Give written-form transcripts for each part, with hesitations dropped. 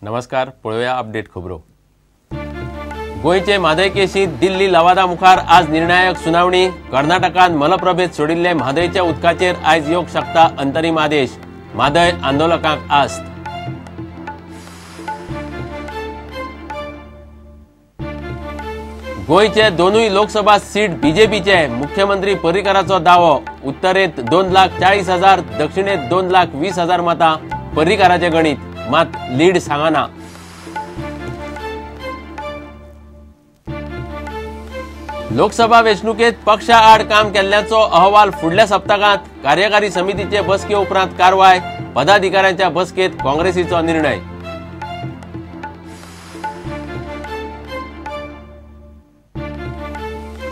नमस्कार, पळोवया अपडेट खबरो. गोंयचे म्हादय केशींत दिल्ली लवादा मुखार आज निर्णायक सुनावणी. कर्नाटकान मलप्रभेत सोडिल्ले म्हादयच्या उदकाचेर आयज येवंक शकता अंतरीम आदेश. म्हादय आंदोलकांक आस्त. गोंयचे दोनूय लोकसभा सीट बीजेपीचे. मुख्यमंत्री पर्रीकाराचो दावो. उत्तरेत 2,40,000, दक्षिणेत 2,20,000 मतां. पर्रीकाराचें गणित मात लीड सांगना. लोकसभा वेंचणुकेत पक्षा आड काम केल्ल्याचो अहवाल फुडल्या सप्तकांत. कार्यकारी समितीचे बसके उपरांत कारवाय. पदाधिकाऱ्यांच्या बसकेत काँग्रेसीचो निर्णय.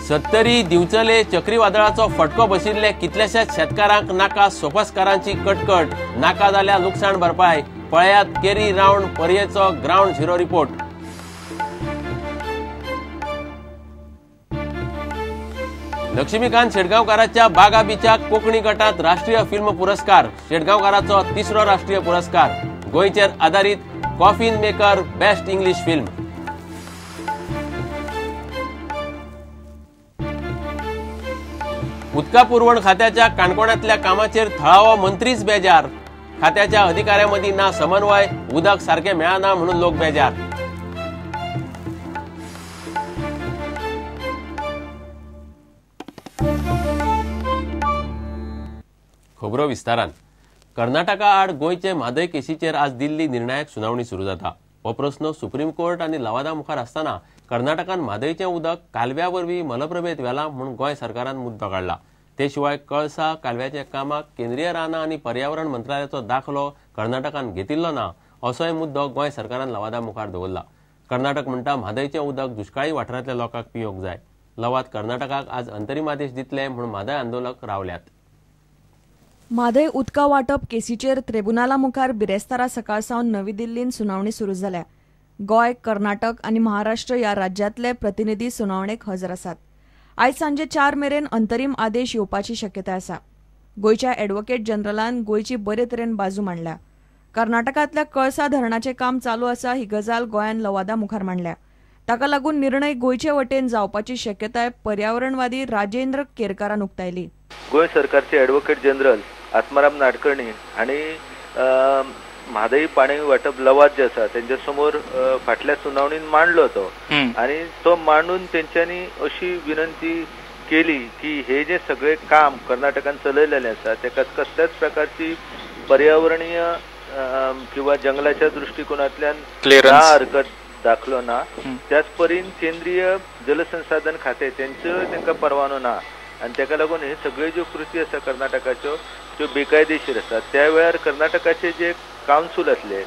सत्तरी दिवचले चक्रीवादळाचो फटको बशिल्ले कितल्याशाच शेतकारांक नाका सोपस्कारांची कटकट. नाका जाल्यार लुकसाण भरपाय. पळयात केरी रावंड पर्येचो ग्रावंड झिरो रिपोर्ट. लक्ष्मीकांत शेटगांवकाराच्या बागा बिचाक कोंकणी गटात राष्ट्रीय फिल्म पुरस्कार. शेटगांवकाराचो तिसरो राष्ट्रीय पुरस्कार. गोंयचेर आदारीत coffin maker best English film. उदका पुरवण खात्याच्या काणकोणांतल्या कामाचेर थळावो मंत्रीच बेजार. खात्याच्या अधिकाऱ्यां मदीं ना समन्वय. उदक सारकें मेळना म्हणून लोक बेजार. खबरो विस्तारान. कर्नाटका आड गोंयचे म्हादय केशीचेर आज दिल्ली निर्णायक सुनावणी सुरू जाता. हो प्रस्न सुप्रीम कोर्ट आनी लवादा मुखार आसतना कर्नाटकान म्हादयचें उदक कालव्या वरवीं मलप्रभेत व्हेलां म्हूण गोंय सरकारान मुद्दो काडला. ते शिवाय कळसा कालव्याच्या कामाक केंद्रीय रानां आनी पर्यावरण मंत्रालयाचो दाखलो कर्नाटकान घेतिल्लो ना असोय मुद्दो गोंय सरकारान लवादा मुखार दवरला. कर्नाटक म्हणटा म्हादयचें उदक दुश्काळी वाठारांतल्या लोकांक पिवंक जाय. लवाद कर्नाटकाक आज अंतरीम आदेश दितले म्हूण म्हादय आंदोलक रावल्यात. म्हादय उदका वांटप केसीचेर त्रिबुनाला मुखार बिरेस्तारा सकाळ सावन नवी दिल्लीन सुनावणी सुरू जाल्या. गोंय, कर्नाटक आनी महाराष्ट्र ह्या राज्यांतले प्रतिनिधी सुनावणेक हजर आसात. आयज सांजे 4 मेरेन अंतरीम आदेश येवपाची शक्यताय आसा. गोंयच्या ॲडव्होकेट जनरलान गोंयची बरे तरेन बाजू मांडल्या. कर्नाटकांतल्या कळसा धरणाचें काम चालू आसा ही गजाल गोंयान लवादा मुखार मांडल्या. ताका लागून निर्णय गोंयचे वटेन जावपाची शक्यताय पर्यावरणवादी राजेंद्र केरकारान उक्तायली. गोंय सरकारचे ॲडव्होकेट जनरल आत्माराम नाडकर्णी हांणी म्हादय पाणी वांटप लवाद जे आसा तेंच्या समोर फाटल्या सुनावणीन मांडलो तो आनी तो मांडून तेंच्यांनी अशी विनंती केली की हे जे सगळे काम कर्नाटकान चलयलेलें आसा तेका कसल्याच प्रकारची पर्यावरणीय किंवा जंगलाच्या दृष्टिकोनांतल्यान ना हरकत दाखलो ना. त्याच परीन केंद्रीय जलसंसाधन खातें तेंचो तेंकां परवानो ना आनी तेका लागून हे सगळ्यो ज्यो कृती आसा कर्नाटकाच्यो त्यो बेकायदेशीर आसा. त्या वेळार कर्नाटकाचे जे कावन्सूल आसले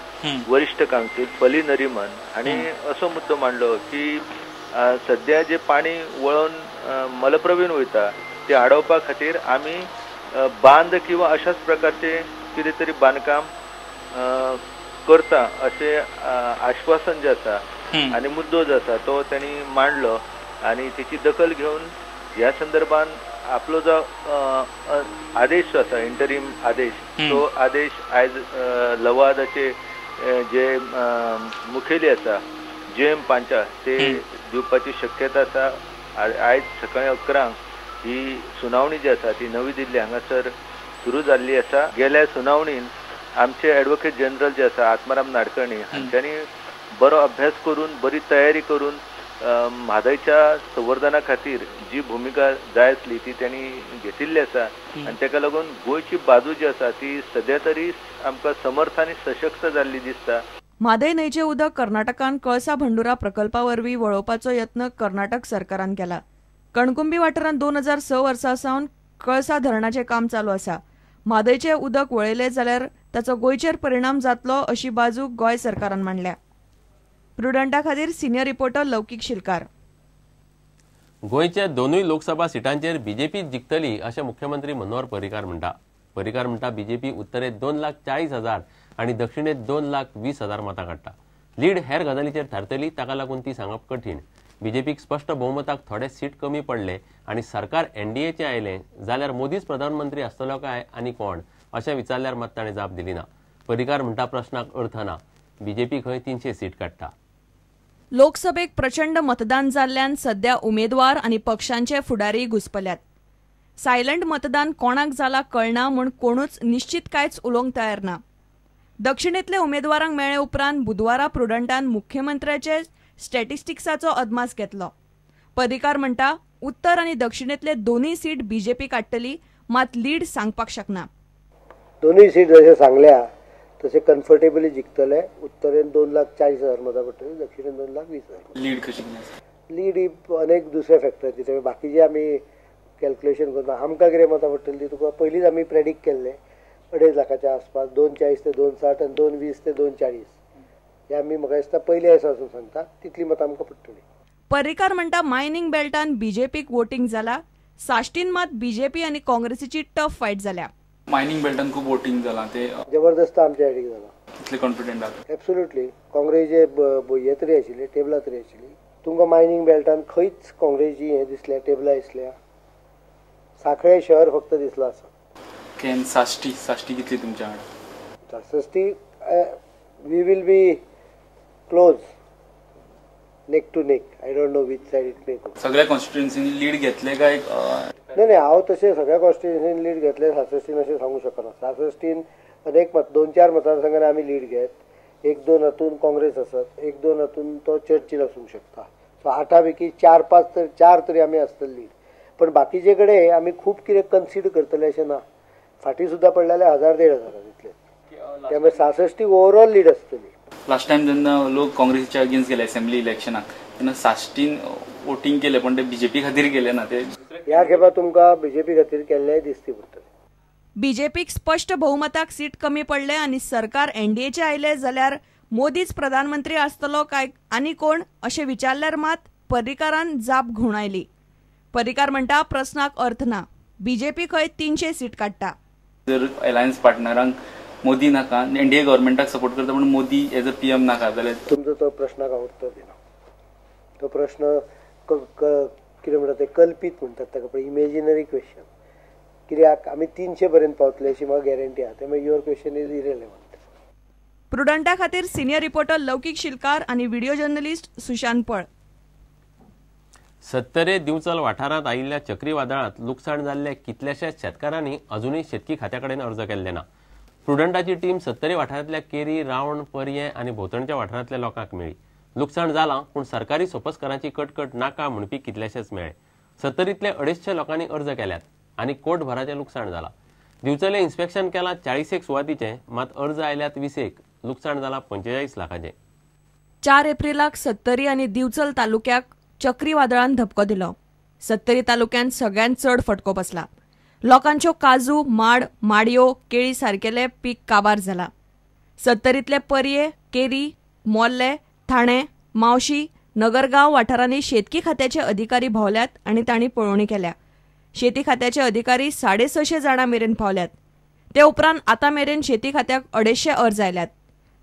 वरिश्ठ कावन्सील फली नरिमन हांणी असो मुद्दो मांडलो की सद्या जे पाणी वळोवन मलप्रभेन वयता ते आडोवपा खातीर आमी बांद किंवा अशाच प्रकारचे कितें तरी बांदकाम करता अशें आश्वासन जें आसा आनी मुद्दो जो आसा तो तांणी मांडलो आनी तेची दखल घेवन ह्या संदर्भान आपलो जो आदेश जो आसा इंटरीम आदेश तो आदेश आयज लवादाचे जे मुखेली आसा जे एम पांचा ते दिवपाची शक्यता आसा. आयज सकाळी 11 ही सुनावणी जी आसा ती नवी दिल्ली हांगासर सुरू जाल्ली आसा. गेल्या सुनावणीन आमचे ॲडव्होकेट जनरल जे आसा आत्माराम नाडकर्णी हांच्यांनी बरो अभ्यास करून बरी तयारी करून म्हादयच्या संवर्धना खातीर जी भुमिका जाय आसली ती त्यांनी घेतिल्ली आसा आनी तेका लागून गोंयची बाजू जी आसा ती सद्या तरी आमकां समर्थ आनी सशक्त जाल्ली दिसता. म्हादय न्हंयचें उदक कर्नाटकान कळसा भंडुरा प्रकल्पा वरवीं वळोवपाचो यत्न कर्नाटक सरकारान केला. कणकुंबी वाठारांत 2006 वर्सा सावन कळसा धरणाचें काम चालू आसा. म्हादयचें उदक वळयलें जाल्यार ताचो गोंयचेर परिणाम जातलो अशी बाजू गोंय सरकारान मांडल्या. प्रुडंटा खातीर सिनियर रिपोर्टर लौकीक शिलकार. गोंयच्या दोनूय लोकसभा सिटांचेर बीजेपी जिखतली अशें मुख्यमंत्री मनोहर पर्रीकार म्हणटा. पर्रीकार म्हणटा बीजेपी उत्तरेत 2,40,000 आनी दक्षिणेत 2,20,000 मतां काडटा. लीड हेर गजालीचेर थारतली, ताका लागून ती सांगप कठीण. बीजेपीक स्पश्ट बहुमताक थोडे सीट कमी पडले आनी सरकार एनडीएचें आयलें जाल्यार मोदीच प्रधानमंत्री आसतलो काय आनी कोण अशें विचारल्यार मात ताणें जाप दिली ना. पर्रीकार म्हणटा प्रश्नाक अर्थ ना. बीजेपी खंय 300 सीट काडटा. लोकसभेक प्रचंड मतदान जाल्ल्यान सध्या उमेदवार आनी पक्षांचे फुडारी घुसपल्यात. सायलंट मतदान कोणाक जाला कळना म्हूण कोणूच निश्चित कांयच उलोवंक तयार ना. दक्षिणेतले उमेदवारांक मेळ्ळे उपरांत बुधवारा प्रुडंटान मुख्यमंत्र्याचे स्टॅटिस्टिक्साचो अदमास घेतलो. पर्रीकार म्हणटा उत्तर आनी दक्षिणेतले दोनूय सीट बीजेपी काडटली, मात लीड सांगपाक शकना. दोनूय सीट जशे सांगल्या तसे कम्फर्टेबली जिखतले. उत्तरेन 2,40,000 मतां पडटली, दक्षिणेन 2,20,000. लीड कशी? लीड ही अनेक दुसऱ्या फॅक्टराची, त्यामुळे बाकीचे आमी कॅल्क्युलेशन करता. आमकां कितें मतां पडटली ती तुका पयलींच आमी प्रेडिक्ट केल्ले 2.5 लाखाच्या आसपास, 2.40 ते 2.60 आनी 2.20 ते 2.40 हे आमी म्हाका दिसता पयले दिसा वचून सांगता तितली मतां आमकां पडटली. पर्रीकार म्हणटा मायनिंग बेल्टान बीजेपीक वोटिंग जाला, साश्टीन मात बीजेपी आनी काँग्रेसीची टफ फायट जाल्या. मायनिंग बेल्टान खूब वोटिंग जाला, ते जबरदस्त आमच्या सायडीक जाला. कितले कॉन्फिडंट आहात? एब्सोल्युटली. काँग्रेसीचे हे तरी आशिल्ले, टेबलां तरी आशिल्ली. तुमकां मायनिंग बेल्टान खंयच काँग्रेसी हें दिसल्या, टेबलां दिसल्या. साखळे शहर फक्त दिसलां आसा. Can Sashti, Sashti कितली तुमच्या आड? Sashti we will be close, neck to neck. I don't know which side it may go. सगळ्या कॉन्स्टिट्युएन्सीनी लीड घेतले काय? नाही नाही, हांव तशें सगळ्या कॉन्स्टिट्युएन्सीन लीड घेतले सासश्टीन अशें सांगू शकना. सासश्टीन अनेक मत 2-4 मतदारसंघांनी आमी लीड घेत, 1-2 हातून काँग्रेस आसत, 1-2 हातून तो चर्चिल आसूंक शकता. सो 8 पैकी 4-5 तर 4 तरी आमी आसतले लीड. पण बाकीचे कडेन आमी खूब कितें कन्सिडर करतले अशें ना. फाटीं सुद्दां पडले जाल्यार 1000-1500 इतले. त्यामुळे सासश्टी ओवरऑल लीड आसतली. लास्ट टायम जेन्ना लोक काँग्रेसीच्या अगेन्स्ट गेले असेंब्ली इलेक्शनाक तेन्ना साश्टीन वोटिंग केलें, पण ते बीजेपी खातीर केलें ना. ते ह्या खेपा तुमकां बीजेपी खातीर केल्लेय दिसती पडटले. बीजेपीक स्पश्ट बहुमताक सीट कमी पडले आनी सरकार एनडीएचे आयले जाल्यार मोदीच प्रधानमंत्री आसतलो काय आनी कोण अशें विचारल्यार मात पर्रीकारान जाप घुंवडायली. पर्रीकार म्हणटा प्रस्नाक अर्थ ना, बीजेपी खंय 300 सीट काडटा. जर अलायन्स पार्टनरांक मोदी नाका, एनडीए गव्हर्मेंटाक सपोर्ट करता, पण मोदी एज अ पीएम नाका जाल्यार तुमचो तो प्रश्नाक हांव उत्तर दिना. तो प्रश्न कितें म्हणटा ते कल्पीत म्हणटात ताका, पळय इमेजिनरी क्वेश्चन. कित्याक आमी 300 पर्यंत पावतले अशी म्हाका गॅरंटी आसा, त्यामुळे your question is irrelevant. प्रुडंटा खातीर सिनियर रिपोर्टर लौकीक शिलकार आनी व्हिडिओ जर्नलिस्ट सुशांत पळ. सत्तरे दिवचल वाठारांत आयिल्ल्या चक्रीवादळांत लुकसाण जाल्ल्या कितल्याशाच शेतकारांनी अजुनूय शेतकी खात्या कडेन अर्ज केल्ले ना. प्रुडंटाची टीम सत्तरी वाठारांतल्या केरी, रावण, पर्यें आनी भोंवतणच्या वाठारांतल्या लोकांक मेळ्ळी. लुकसाण जालां पूण सरकारी सोपस्कारांची कटकट नाका म्हणपी कितलेशेच मेळ्ळे. सत्तरींतले 250 लोकांनी अर्ज केल्यात आनी कोटभराचें लुकसाण जालां. दिवचले इन्स्पेक्शन केलां 40 सुवातीचें, मात अर्ज आयल्यात 20, लुकसाण जालां 45 लाखाचें. 4 एप्रिलाक सत्तरी आनी दिवचल तालुक्याक चक्रीवादळान धपको दिलो. सत्तरी तालुक्यांत सगळ्यांत चड फटको बसला. लोकांच्यो काजू, माड, माडयो, केळी सारकेले पीक काबार जाला. सत्तरींतले पर्ये, केरी, मोर्ले, ठाणे, मावशी, नगरगांव वाठारांनी शेतकी खात्याचे अधिकारी भोंवल्यात आनी तांणी पळोवणी केल्या. शेती खात्याचे अधिकारी 650 जाणां मेरेन पावल्यात. ते उपरांत आतां मेरेन शेती खात्याक 250 अर्ज आयल्यात.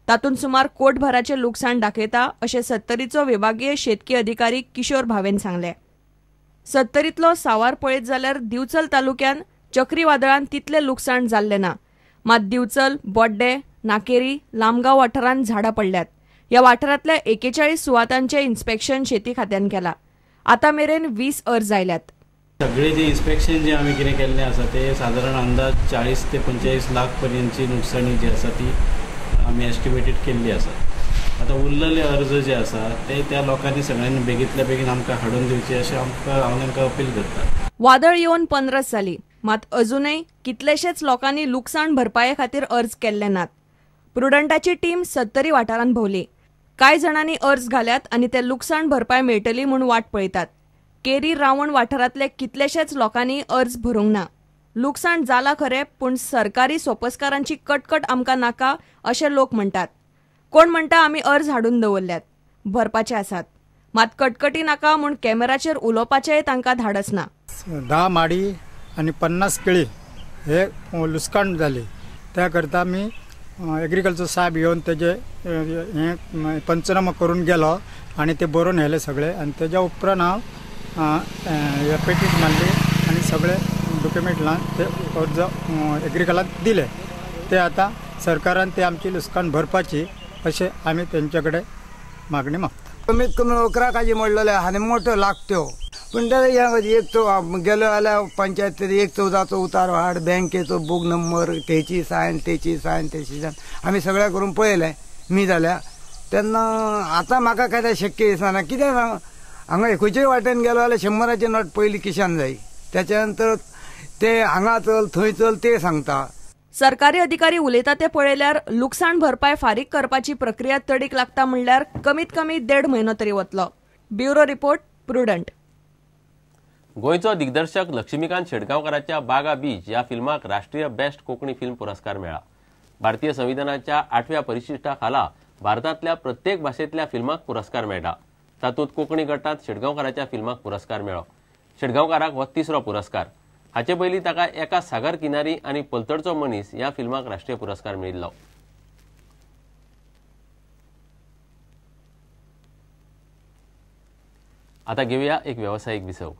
तातूंत सुमार कोटभराचें लुकसाण दाखयता अशें सत्तरीचो विभागीय शेतकी अधिकारी किशोर भावेन सांगलें. सत्तरींतलो सावार पळयत जाल्यार दिवचल तालुक्यांत चक्रीवादळान तितलें लुकसाण जाल्लें ना, मात दिवचल, बोड्डे, नाकेरी, लामगांव वाठारांत झाडां पडल्यात. ह्या वाठारांतल्या 41 सुवातांचें इन्स्पेक्शन शेती खात्यान केलां. आतां मेरेन 20 अर्ज आयल्यात. सगळे जे इन्स्पेक्शन जे आमी कितें केल्लें आसा ते सादारण अंदाज 40 ते 45 लाख पर्यंतची नुकसाणी जी आसा ती आमी एस्टिमेटेड केल्ली आसा. आतां उरलेले अर्ज जे आसा ते त्या लोकांनी सगळ्यांनी बेगींतल्या बेगीन आमकां हाडून दिवचे अशें आमकां हांव तांकां अपील करता. वादळ येवन 15 जाली, मात अजूनय कितलेशेच लोकांनी लुकसाण भरपाये खातीर अर्ज केल्ले नात. प्रुडंटाची टीम सत्तरी वाठारांत भोंवली. कांय जाणांनी अर्ज घाल्यात आनी ते लुकसाण भरपाय मेळटली म्हूण वाट पळयतात. केरी, रावण वाठारांतले कितलेशेच लोकांनी अर्ज भरूंक ना. लुकसाण जाला खरें, पूण सरकारी सोपस्कारांची कटकट आमकां नाका अशें लोक म्हणटात. कोण म्हणटा आमी अर्ज हाडून दवरल्यात, भरपाचे आसात, मात कटकटी नाका म्हूण कॅमेराचेर उलोवपाचेय तांकां धाडस ना. 10 माडी आनी 50 केळी हे लुकसाण जाली. त्या करता आमी एग्रीकल्चर साहेब येवन तेजे हे पंचनामा करून गेलो आनी ते बरोवन व्हेले सगळे. आनी तेज्या उपरांत हांव पेटीट मारली आनी सगळे डॉक्युमेंट लावन ते अर्ज एग्रीकलाक दिले. ते आतां सरकारान ते आमची लुकसाण भरपाची अशें आमी तेंचे कडेन मागणी मागता. कमीत कमी 11 काजी मोडलेले आनी मोठो लागत्यो पूण ते एक गेलो जाल्यार पंचायत 1/14चो उतारो हाड, बँकेचो बूक नंबर, तेची सायन तेची सायन तेची सायन आमी सगळें करून पळयलें मी जाल्यार तेन्ना आतां म्हाका काय शक्य दिसना. कित्याक हांगा खंयच्याय वाटेन गेलो जाल्यार 100ची नोट पयली किशान जाय, त्याच्या नंतर ते हांगा चल थंय चल ते सांगता. सरकारी अधिकारी उलयता ते पळयल्यार लुकसाण भरपाय फारीक करपाची प्रक्रिया तडीक लागता म्हणल्यार कमीत कमी 1.5 म्हयनो तरी वतलो. Bureau report, Prudent. गोंयचो दिग्दर्शक लक्ष्मीकांत शेटगांवकाराच्या बागा बीच ह्या फिल्माक राष्ट्रीय बेस्ट कोंकणी फिल्म पुरस्कार मेळ्ळा. भारतीय संविधानाच्या 8व्या परिशिष्टा खाला भारतांतल्या प्रत्येक भाशेंतल्या फिल्माक पुरस्कार मेळटा. तातूंत कोंकणी गटांत शेटगांवकाराच्या फिल्माक पुरस्कार मेळ्ळो. शेटगांवकाराक हो 3रो पुरस्कार. हाचे पयलीं ताका एका सागर किनारी आनी पलतडचो मनीस ह्या फिल्माक राष्ट्रीय पुरस्कार मेळिल्लो. आतां घेवया एक वेवसायीक विसव.